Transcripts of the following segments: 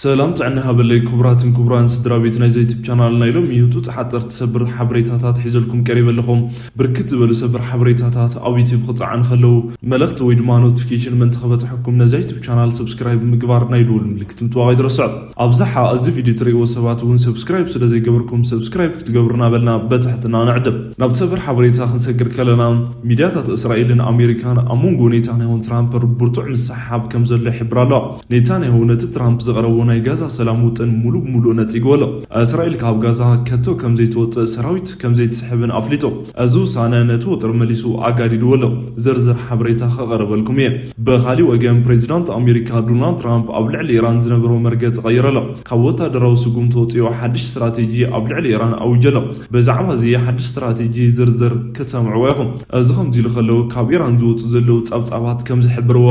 ሰላም ጥዕና ሃበለይ ክቡራትን ክቡራን ስድራ ቤት ናይዚ ዩቱብ ቻናል፣ ናይ ሎሚ ህጹጽ ሓጠርቲ ሰበር ሓበሬታታት ሒዘልኩም ቀሪበ ኣለኹ። ብርክት ዝበሉ ሰበር ሓበሬታታት ኣብ ዩቱብ ክጸዓኑ ከለዉ፣ መልእኽቲ ወይ ድማ ኖቲፊኬሽን ምእንቲ ክበጽሐኩም ነዚ ዩቱብ ቻናል ሰብስክራይብ ምግባር ናይ ደወል ምልክት ምጥዋቕ ኣይትረስዑ። ኣብዝሓ እዚ ቪድዮ ትርእይዎ ሰባት እውን ሰብስክራይብ ስለ ዘይገበርኩም ሰብስክራይብ ክትገብሩና በልና በትሕትና ንዕድም። ናብ ሰበር ሓበሬታ ክንሰግር ከለና፣ ሚድያታት እስራኤልን ኣሜሪካን ኣብ መንጎ ኔታንያሁን ትራምፕን ብርቱዕ ምስሕሓብ ከም ዘሎ ይሕብራ ኣለዋ። ኔታንያሁ ነቲ ትራምፕ ዘቕረቦ ናይ ጋዛ ሰላም ውጥን ሙሉእ ብሙሉእ ነጺግዎ ኣሎ። እስራኤል ካብ ጋዛ ከቶ ከም ዘይትወጽእ፣ ሰራዊት ከም ዘይትስሕብን ኣፍሊጡ። እዚ ውሳነ ነቲ ወጥሪ መሊሱ ኣጋዲድዎ ኣሎ። ዝርዝር ሓበሬታ ከቐርበልኩም እየ። ብኻሊእ ወገን፣ ፕሬዚዳንት ኣሜሪካ ዶናልድ ትራምፕ ኣብ ልዕሊ ኢራን ዝነበሮ መርገጺ ቀይሩ ኣሎ። ካብ ወታደራዊ ስጉምቲ ወጺኡ ሓድሽ ስትራቴጂ ኣብ ልዕሊ ኢራን ኣውጀ ኣሎ። ብዛዕባ እዚ ሓድሽ ስትራቴጂ ዝርዝር ክትሰምዕዎ ኢኹም። እዚ ከምዚ ኢሉ ከሎ፣ ካብ ኢራን ዝወጹ ዘለዉ ጸብጻባት ከም ዝሕብርዎ፣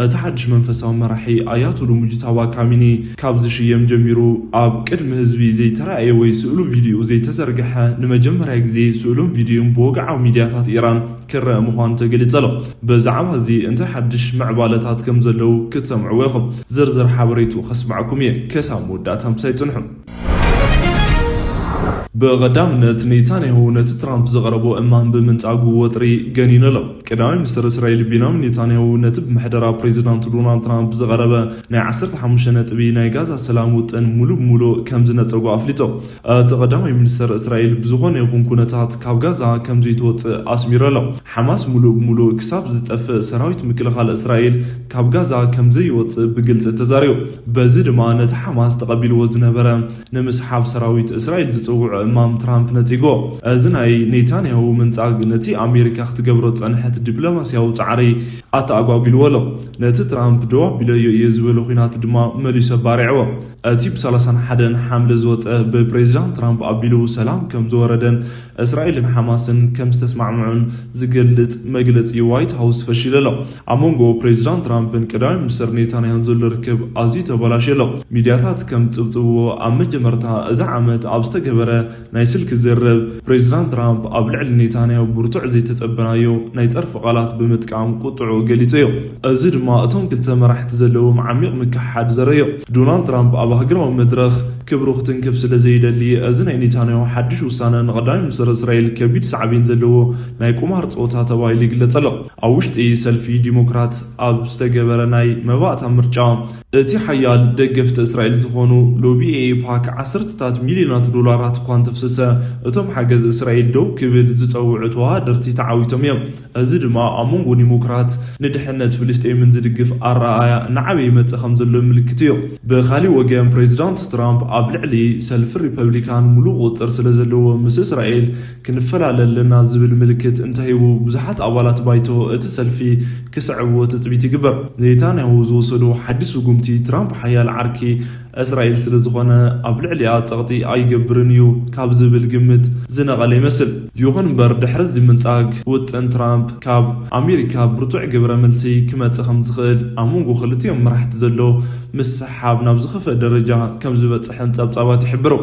እቲ ሓድሽ መንፈሳዊ መራሒ ኣያቶሉ ሙጅታባ ካሚኒ ካብ ዝሽየም ጀሚሩ ኣብ ቅድሚ ህዝቢ ዘይተራእየ ወይ ስእሉ ቪድዮ ዘይተዘርግሐ፣ ንመጀመርያ ግዜ ስእሉን ቪድዮን ብወግዓዊ ሚድያታት ኢራን ክረአ ምዃኑ ተገሊጹ ኣሎ። ብዛዕባ እዚ እንታይ ሓድሽ ምዕባለታት ከም ዘለዉ ክትሰምዕዎ ኢኹም። ዝርዝር ሓበሬቱ ከስማዕኩም እየ። ከሳብ መወዳእታ ምሳይ ጽንሑ። ብቐዳምነት፣ ኔታንያሁ ነቲ ትራምፕ ዘቕረቦ እማም ብምንጻጉ ወጥሪ ገኒኑ ኣሎ። ቀዳማይ ሚኒስትር እስራኤል ቤንያሚን ኔታንያሁ ነቲ ብምሕደራ ፕሬዚዳንት ዶናልድ ትራምፕ ዝቐረበ ናይ ዓሰርተ ሓሙሽተ ነጥቢ ናይ ጋዛ ሰላም ውጥን ሙሉእ ብሙሉእ ከም ዝነጸጎ ኣፍሊጡ። እቲ ቀዳማይ ሚኒስትር እስራኤል ብዝኾነ ይኹን ኩነታት ካብ ጋዛ ከም ዘይትወጽእ ኣስሚሩ ኣሎ። ሓማስ ሙሉእ ብሙሉእ ክሳብ ዝጠፍእ ሰራዊት ምክልኻል እስራኤል ካብ ጋዛ ከም ዘይወጽእ ብግልጺ ተዛሪቡ። በዚ ድማ ነቲ ሓማስ ተቐቢልዎ ዝነበረ ንምስሓብ ሰራዊት እስራኤል ዝጽውዑ እማም ትራምፕ ነጺግዎ። እዚ ናይ ኔታንያሁ ምንጻግ ነቲ ኣሜሪካ ክትገብሮ ዝጸንሐት ዲፕሎማስያዊ ጻዕሪ ኣተኣጓጒልዎ ኣሎ። ነቲ ትራምፕ ደው ኣቢለዮ እየ ዝበሎ ኲናት ድማ መሊሱ ኣባሪዕዎ። እቲ ብ ሰላሳን ሓደን ሓምለ ዝወጸ ብፕሬዚዳንት ትራምፕ ኣቢሉ ሰላም ከም ዝወረደን እስራኤልን ሓማስን ከም ዝተስማዕምዑን ዝገልጽ መግለጺ ዋይት ሃውስ ፈሺሉ ኣሎ። ኣብ መንጎ ፕሬዚዳንት ትራምፕን ቀዳማይ ሚኒስትር ኔታንያሁን ዘሎ ርክብ ኣዝዩ ተበላሽዩ ኣሎ። ሚድያታት ከም ዝጽብጽብዎ፣ ኣብ መጀመርታ እዚ ዓመት ኣብ ዝተገበረ ናይ ስልኪ ዝርርብ፣ ፕሬዚዳንት ትራምፕ ኣብ ልዕሊ ኔታንያሁ ብርቱዕ ዘይተጸበናዮ ናይ ጸርፊ ቃላት ብምጥቃም ቁጥዑ ገሊጹ እዩ። እዚ ድማ እቶም ክልተ መራሕቲ ዘለዎም ዓሚቕ ምክሕሓድ ዘረዮ። ዶናልድ ትራምፕ ኣብ ሃገራዊ መድረኽ ክብሩ ክትንክፍ ስለ ዘይደሊ፣ እዚ ናይ ኔታንያሁ ሓድሽ ውሳነ ንቐዳማይ ሚኒስትር እስራኤል ከቢድ ሳዕቤን ዘለዎ ናይ ቁማር ጸወታ ተባሂሉ ይግለጽ ኣሎ። ኣብ ውሽጢ ሰልፊ ዲሞክራት ኣብ ዝተገበረ ናይ መባእታ ምርጫ፣ እቲ ሓያል ደገፍቲ እስራኤል ዝኾኑ ሎቢ ኤ ፓክ ዓሰርተታት ሚልዮናት ዶላራት እኳ እንተፍሰሰ፣ እቶም ሓገዝ እስራኤል ደው ክብል ዝጸውዑ ተወዳደርቲ ተዓዊቶም እዮም። እዚ ድማ ኣብ መንጎ ዲሞክራት ንድሕነት ፍልስጤምን ዝድግፍ ኣረኣእያ እናዓበየ ይመጽእ ከም ዘሎ ምልክት እዩ። ብኻሊእ ወገን፣ ፕሬዚዳንት ትራምፕ ኣብ ልዕሊ ሰልፊ ሪፐብሊካን ሙሉእ ቁጽጽር ስለ ዘለዎ፣ ምስ እስራኤል ክንፈላለ ኣለና ዝብል ምልክት እንተሂቡ፣ ብዙሓት ኣባላት ባይቶ እቲ ሰልፊ ክስዕብዎ ትጽቢት ይግበር። ኔታንያሁ ዝወሰዶ ሓድሽ ስጉምቲ፣ ትራምፕ ሓያል ዓርኪ እስራኤል ስለ ዝኾነ፣ ኣብ ልዕሊኣ ጸቕጢ ኣይገብርን እዩ ካብ ዝብል ግምት ዝነቐለ ይመስል። ይኹን እምበር፣ ድሕሪ እዚ ምንጻግ ውጥን ትራምፕ፣ ካብ ኣሜሪካ ብርቱዕ ግብረ መልሲ ክመጽእ ከም ዝኽእል፣ ኣብ መንጎ ክልቲኦም መራሕቲ ዘሎ ምስሕሓብ ናብ ዝኸፍአ ደረጃ ከም ዝበጽሕን ጸብጻባት ይሕብሩ።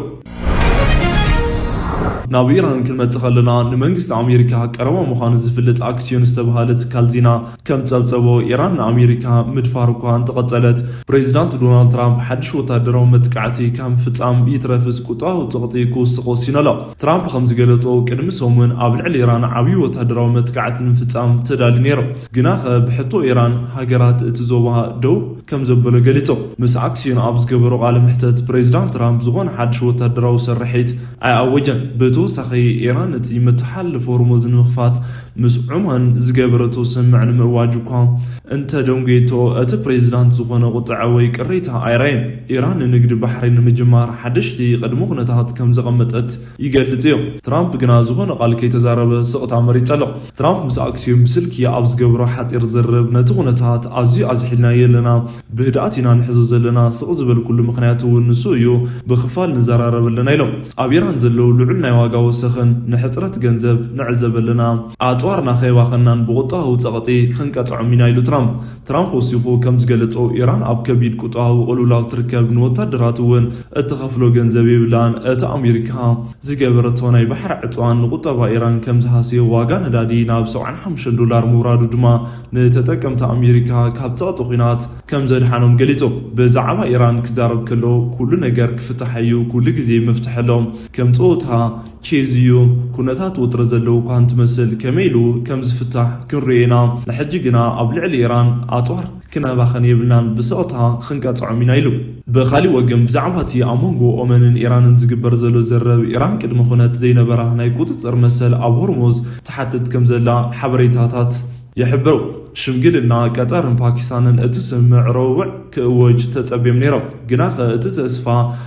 ናብ ኢራን ክንመጽእ ከለና፣ ንመንግስቲ ኣሜሪካ ቀረባ ምዃኑ ዝፍለጥ ኣክሲዮን ዝተባህለ ትካል ዜና ከም ጸብጸቦ፣ ኢራን ንኣሜሪካ ምድፋር እኳ እንተቐጸለት፣ ፕሬዚዳንት ዶናልድ ትራምፕ ሓድሽ ወታደራዊ መጥቃዕቲ ካብ ምፍጻም ይትረፍስ ቁጥዓዊ ጸቕጢ ክውስኽ ወሲኑ ኣሎ። ትራምፕ ከም ዝገለጾ፣ ቅድሚ ሰሙን ኣብ ልዕሊ ኢራን ዓብዪ ወታደራዊ መጥቃዕቲ ንምፍጻም ተዳልዩ ነይሩ። ግናኸ ብሕቶ ኢራን፣ ሃገራት እቲ ዞባ ደው ከም ዘበሎ ገሊጹ። ምስ ኣክሲዮን ኣብ ዝገበሮ ቃለ መሕተት፣ ፕሬዚዳንት ትራምፕ ዝኾነ ሓድሽ ወታደራዊ ስርሒት ኣይኣወጀን። ብተወሳኺ፣ ኢራን እቲ መተሓላለፊ ሆርሙዝ ንምኽፋት ምስ ዑማን ዝገበረቶ ስምምዕ ንምእዋጅ እኳ እንተደንጎየቶ፣ እቲ ፕሬዚዳንት ዝኾነ ቁጥዐ ወይ ቅሬታ ኣይራየን። ኢራን ንንግዲ ባሕሪ ንምጅማር ሓደሽቲ ቅድመ ኩነታት ከም ዘቐመጠት ይገልጽ እዩ። ትራምፕ ግና ዝኾነ ቃል ከይተዛረበ ስቕታ መሪጸ ኣሎ። ትራምፕ ምስ ኣክሲዮን ብስልኪ ኣብ ዝገብሮ ሓጺር ዝርርብ፣ ነቲ ኩነታት ኣዝዩ ኣዝሒልናዮ ኣለና፣ ብህድኣት ኢና ንሕዞ ዘለና፣ ስቕ ዝበልኩሉ ምኽንያት እውን ንሱ እዩ፣ ብኽፋል ንዘራረብ ኣለና ኢሎም። ኣብ ኢራን ዘለዉ ልዑል ናይ ዋጋ ወሰኽን ንሕጽረት ገንዘብ ንዕዘብ ኣለና፣ ኣጽዋርና ከይባኸናን ብቁጠባዊ ጸቕጢ ክንቀጽዖም ኢና ኢሉ ትራምፕ። ትራምፕ ወሲኹ ከም ዝገለጾ፣ ኢራን ኣብ ከቢድ ቁጠባዊ ቅልውላው ትርከብ፣ ንወታደራት እውን እትኸፍሎ ገንዘብ የብላን። እቲ ኣሜሪካ ዝገበረቶ ናይ ባሕሪ ዕጽዋን ንቁጠባ ኢራን ከም ዝሃስዮ፣ ዋጋ ነዳዲ ናብ ሰብዓን ሓሙሽተን ዶላር ምውራዱ ድማ ንተጠቀምቲ ኣሜሪካ ካብ ጸቕጢ ኲናት ከም ዘድሓኖም ገሊጹ። ብዛዕባ ኢራን ክዛረብ ከሎ፣ "ኩሉ ነገር ክፍታሕ እዩ፣ ኩሉ ግዜ መፍትሒ ኣሎ፣ ከም ጸወታ ቼዝ እዩ፣ ኩነታት ውጥረት ዘለዎ እኳ እንትመስል፣ ከመይ ኢሉ ከም ዝፍታሕ ክንሪኦ ኢና፣ ንሕጂ ግና ኣብ ልዕሊ ኢራን ኣጽዋር ክነባኸን የብልናን፣ ብስቕታ ክንቀጽዖም ኢና" ኢሉ። ብኻሊእ ወገን፣ ብዛዕባ እቲ ኣብ መንጎ ኦመንን ኢራንን ዝግበር ዘሎ ዘረብ፣ ኢራን ቅድሚ ኩነት ዘይነበራ ናይ ቁጽጽር መሰል ኣብ ሆርሙዝ ትሓትት ከም ዘላ ሓበሬታታት ይሕብሩ። ሽምግልና ቀጠርን ፓኪስታንን እቲ ስምምዕ ረቡዕ ክእወጅ ተጸብዮም ነይሮም፣ ግናኸ እቲ ተስፋ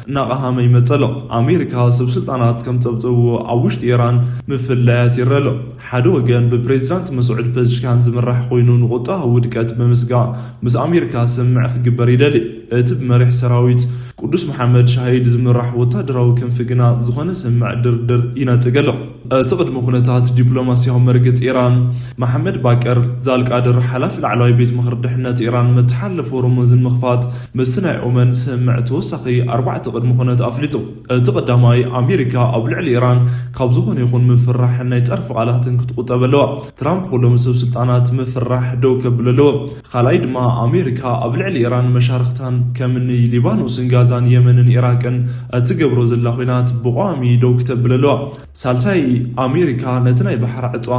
እናቐሃመ ይመጽእ ኣሎ። ኣሜሪካ ሰብ ስልጣናት ከም ጸብጸብዎ ኣብ ውሽጢ ኢራን ምፍላያት ይረአ ኣሎ። ሓደ ወገን ብፕሬዚዳንት መስዑድ ፐዝሽካን ዝምራሕ ኮይኑ ንቁጠባዊ ውድቀት ብምስጋእ ምስ ኣሜሪካ ስምምዕ ክግበር ይደሊ። እቲ ብመሪሕ ሰራዊት ቅዱስ መሓመድ ሻሂድ ዝምራሕ ወታደራዊ ክንፊ ግና ዝኾነ ስምምዕ ድርድር ይነጽግ ኣሎ። እቲ ቅድመ ኩነታት ዲፕሎማሲያዊ መርገጽ ኢራን፣ መሓመድ ባቀር ዛልቃድር፣ ሓላፊ ላዕለዋይ ቤት ምኽሪ ድሕነት ኢራን፣ መተሓላለፊ ሆርሙዝን ምኽፋት ምስቲ ናይ ኦመን ስምምዕ ተወሳኺ ኣርባዕተ ቅድመ ኩነት ኣፍሊጡ። እቲ ቀዳማይ፣ ኣሜሪካ ኣብ ልዕሊ ኢራን ካብ ዝኾነ ይኹን ምፍርራሕን ናይ ጸርፊ ቃላትን ክትቁጠብ ኣለዋ። ትራምፕ ኩሎም ሰብ ስልጣናት ምፍርራሕ ደው ከብል ኣለዎ። ካልኣይ ድማ፣ ኣሜሪካ ኣብ ልዕሊ ኢራን መሻርኽታን ከምኒ ሊባኖስን ጋዛን የመንን ኢራቅን እትገብሮ ዘላ ኲናት ብቋሚ ደው ክተብል ኣለዋ። ሳልሳይ፣ ኣሜሪካ ነቲ ናይ ባሕሪ ዕጽዋ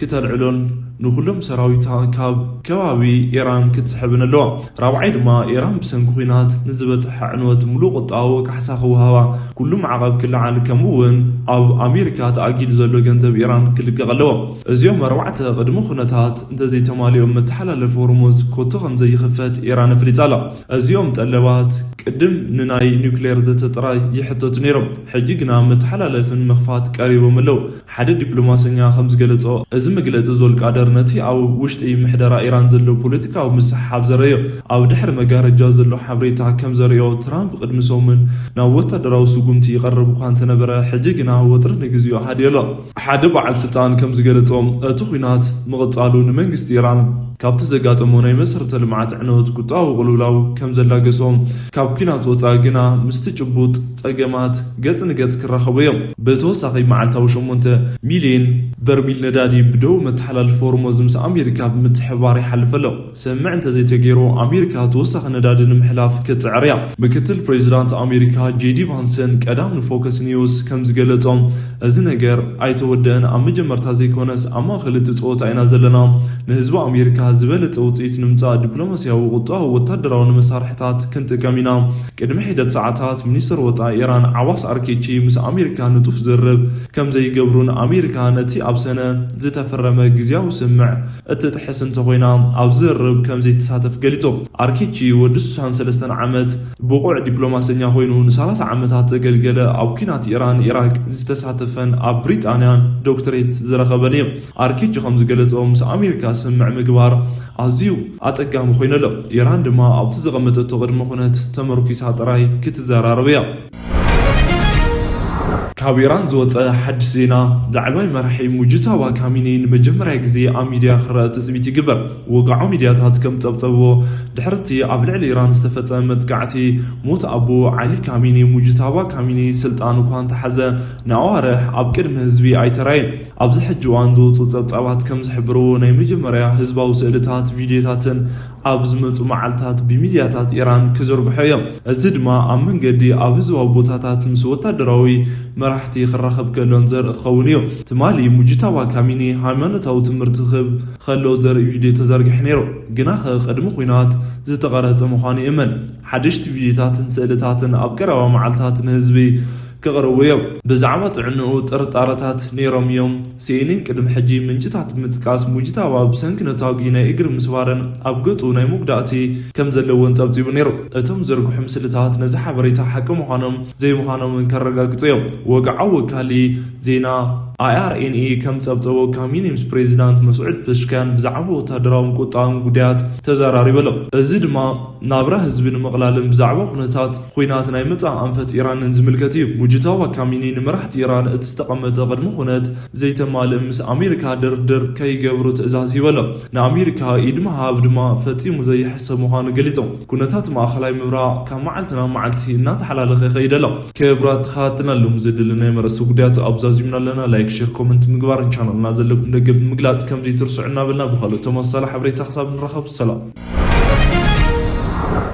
ክተልዕሎን ንኹሎም ሰራዊታ ካብ ከባቢ ኢራን ክትስሕብን ኣለዋ። ራብዓይ ድማ፣ ኢራን ብሰንኪ ኲናት ንዝበጽሐ ዕንወት ሙሉእ ቁጠባዊ ካሕሳ ክወሃባ፣ ኩሉ ማዕቐብ ክለዓል፣ ከምኡ እውን ኣብ ኣሜሪካ ተኣጊዱ ዘሎ ገንዘብ ኢራን ክልቀቕ ኣለዎ። እዚኦም ኣርባዕተ ቅድመ ኩነታት እንተዘይተማሊኦም፣ መተሓላለፊ ሆርሙዝ ኮቶ ከም ዘይኽፈት ኢራን ኣፍሊጣ ኣላ። እዚኦም ጠለባት ቅድም ንናይ ኒውክሌር ዘተ ጥራይ ይሕተቱ ነይሮም። ሕጂ ግና መተሓላለፍን ምኽፋት ቀሪቦም ኣለዉ። ሓደ ዲፕሎማሰኛ ከም ዝገለጾ፣ እዚ መግለጺ ዞልቃደር ነቲ ኣብ ውሽጢ ምሕደራ ኢራን ዘሎ ፖለቲካዊ ምስሕሓብ ዘረዮ። ኣብ ድሕሪ መጋረጃ ዘሎ ሓበሬታ ከም ዘርእዮ፣ ትራምፕ ቅድሚ ሰሙን ናብ ወታደራዊ ስጉምቲ ይቐርብ እኳ እንተነበረ፣ ሕጂ ግና ወጥሪ ንግዚኡ ሃድዮ ኣሎ። ሓደ በዓል ስልጣን ከም ዝገለጾ፣ እቲ ኲናት ምቕጻሉ ንመንግስቲ ኢራን ካብቲ ዘጋጠሞ ናይ መሰረተ ልምዓት ዕንወት ቁጠባዊ ቅልውላው ከም ዘላገሶ፣ ካብ ኲናት ወጻኢ ግና ምስቲ ጭቡጥ ጸገማት ገጽ ንገጽ ክራኸቡ እዮም። ብተወሳኺ፣ መዓልታዊ ሸሞንተ ሚልዮን በርሚል ነዳዲ ብደቡብ መተሓላለፊ ሆርሙዝ ምስ ኣሜሪካ ብምትሕብባር ይሓልፍ ኣሎ። ስምምዕ እንተዘይተገይሩ፣ ኣሜሪካ ተወሳኺ ነዳዲ ንምሕላፍ ክትጽዕር እያ። ምክትል ፕሬዚዳንት ኣሜሪካ ጄዲ ቫንሰን ቀዳም ንፎከስ ኒውስ ከም ዝገለጾ፣ እዚ ነገር ኣይተወደአን፣ ኣብ መጀመርታ ዘይኮነስ ኣብ ማእከል እቲ ጸወታ ኢና ዘለና። ንህዝቢ ኣሜሪካ ዝበለጸ ውጽኢት ንምጻእ ዲፕሎማሲያዊ፣ ቁጠባዊ፣ ወታደራዊ መሳርሕታት ክንጥቀም ኢና። ቅድሚ ሒደት ሰዓታት ሚኒስትር ወጻኢ ኢራን ዓባስ ኣርኪቺ ምስ ኣሜሪካ ንጡፍ ዝርርብ ከም ዘይገብሩን ኣሜሪካ ነቲ ኣብ ሰነ ዝተፈረመ ግዝያዊ ስምምዕ እትጥሕስ እንተኾይና ኣብ ዝርርብ ከም ዘይትሳተፍ ገሊጹ። ኣርኪቺ ወዲ ስሳን ሰለስተን ዓመት ብቑዕ ዲፕሎማሰኛ ኮይኑ ንሰላሳ ዓመታት ዘገልገለ፣ ኣብ ኲናት ኢራን ኢራቅ ዝተሳተፈን ኣብ ብሪጣንያን ዶክትሬት ዝረኸበን እዩ። ኣርኪቺ ከም ዝገለጾ፣ ምስ ኣሜሪካ ስምምዕ ምግባር ኣዝዩ ኣጸጋሚ ኮይኑ ኣሎ። ኢራን ድማ ኣብቲ ዘቐመጠቶ ቅድመ ኩነት ተመርኲሳ ጥራይ ክትዘራረብ እያ። ካብ ኢራን ዝወጸ ሓድሽ ዜና፣ ላዕለዋይ መራሒ ሙጅታባ ካሚኒ ንመጀመርያ ግዜ ኣብ ሚድያ ክረአ ትጽቢት ይግበር። ወግዓዊ ሚድያታት ከም ጸብጸብዎ፣ ድሕርቲ ኣብ ልዕሊ ኢራን ዝተፈጸመ መጥቃዕቲ፣ ሞት ኣቦ ዓሊ ካሚኒ፣ ሙጅታባ ካሚኒ ስልጣን እኳ እንተሓዘ፣ ንኣዋርሕ ኣብ ቅድሚ ህዝቢ ኣይተራየን። ኣብዚ ሕጂ እዋን ዝወጹ ጸብጻባት ከም ዝሕብርዎ፣ ናይ መጀመርያ ህዝባዊ ስእልታት፣ ቪድዮታትን ኣብ ዝመጹ መዓልታት ብሚድያታት ኢራን ክዝርግሑ እዮም። እዚ ድማ ኣብ መንገዲ ኣብ ህዝባዊ ቦታታት ምስ ወታደራዊ መራሕቲ ክራኸብ ከሎን ዘርኢ ክኸውን እዩ። ትማሊ ሙጅታባ ካሚኒ ሃይማኖታዊ ትምህርቲ ክህብ ከሎ ዘርኢ ቪድዮ ተዘርጊሑ ነይሩ። ግናኸ ቅድሚ ኲናት ዝተቐረጸ ምዃኑ ይእመን። ሓደሽቲ ቪድዮታትን ስእልታትን ኣብ ቀረባ መዓልታት ንህዝቢ ክቕርቡ እዮም። ብዛዕባ ጥዕንኡ ጥርጣረታት ነይሮም እዮም። ሲኤንኤን ቅድሚ ሕጂ ምንጭታት ብምጥቃስ፣ ሙጅታባ ብሰንኪ ነታጒ ናይ እግሪ ምስባርን ኣብ ገጹ ናይ መጉዳእቲ ከም ዘለዎን ጸብጺቡ ነይሩ። እቶም ዝዝርግሑ ምስልታት ነዚ ሓበሬታ ሓቂ ምዃኖም ዘይምዃኖምን ከረጋግጹ እዮም። ወግዓዊ ወካሊ ዜና ኣይኣርኤንኤ ከም ጸብጸቦ፣ ካሚኒ ምስ ፕሬዚዳንት መስዑድ ፐሽካን ብዛዕባ ወታደራውን ቁጠባውን ጉዳያት ተዘራሪቡ ኣሎ። እዚ ድማ ናብራ ህዝቢ ንምቕላልን ብዛዕባ ኩነታት ኲናት ናይ መጻኢ ኣንፈት ኢራንን ዝምልከት እዩ። ሙጅታባ ካሚኒ ንመራሕቲ ኢራን እቲ ዝተቐመጠ ቅድመ ኩነት ዘይተማልእ፣ ምስ ኣሜሪካ ድርድር ከይገብሩ ትእዛዝ ሂቡ ኣሎ። ንኣሜሪካ ኢድ ምሃብ ድማ ፈጺሙ ዘይሕሰብ ምዃኑ ገሊጹ። ኩነታት ማእኸላይ ምብራቕ ካብ መዓልቲ ናብ መዓልቲ እናተሓላለኸ ይኸይድ ኣሎ። ክቡራት ተኸታተልቲ፣ ሎም ዝድሊ ናይ መረስቲ ጉዳያት ኣብዛዚምና ኣለና። ላይክ፣ ሼር፣ ኮመንት ምግባርን ቻነልና ዘለኩም ደገፍ ምግላጽ ከም ዘይትርስዑ እናበልና፣ ብኻልኦት ተመሳሳሊ ሓበሬታ ክሳብ ንራኸብ ሰላም።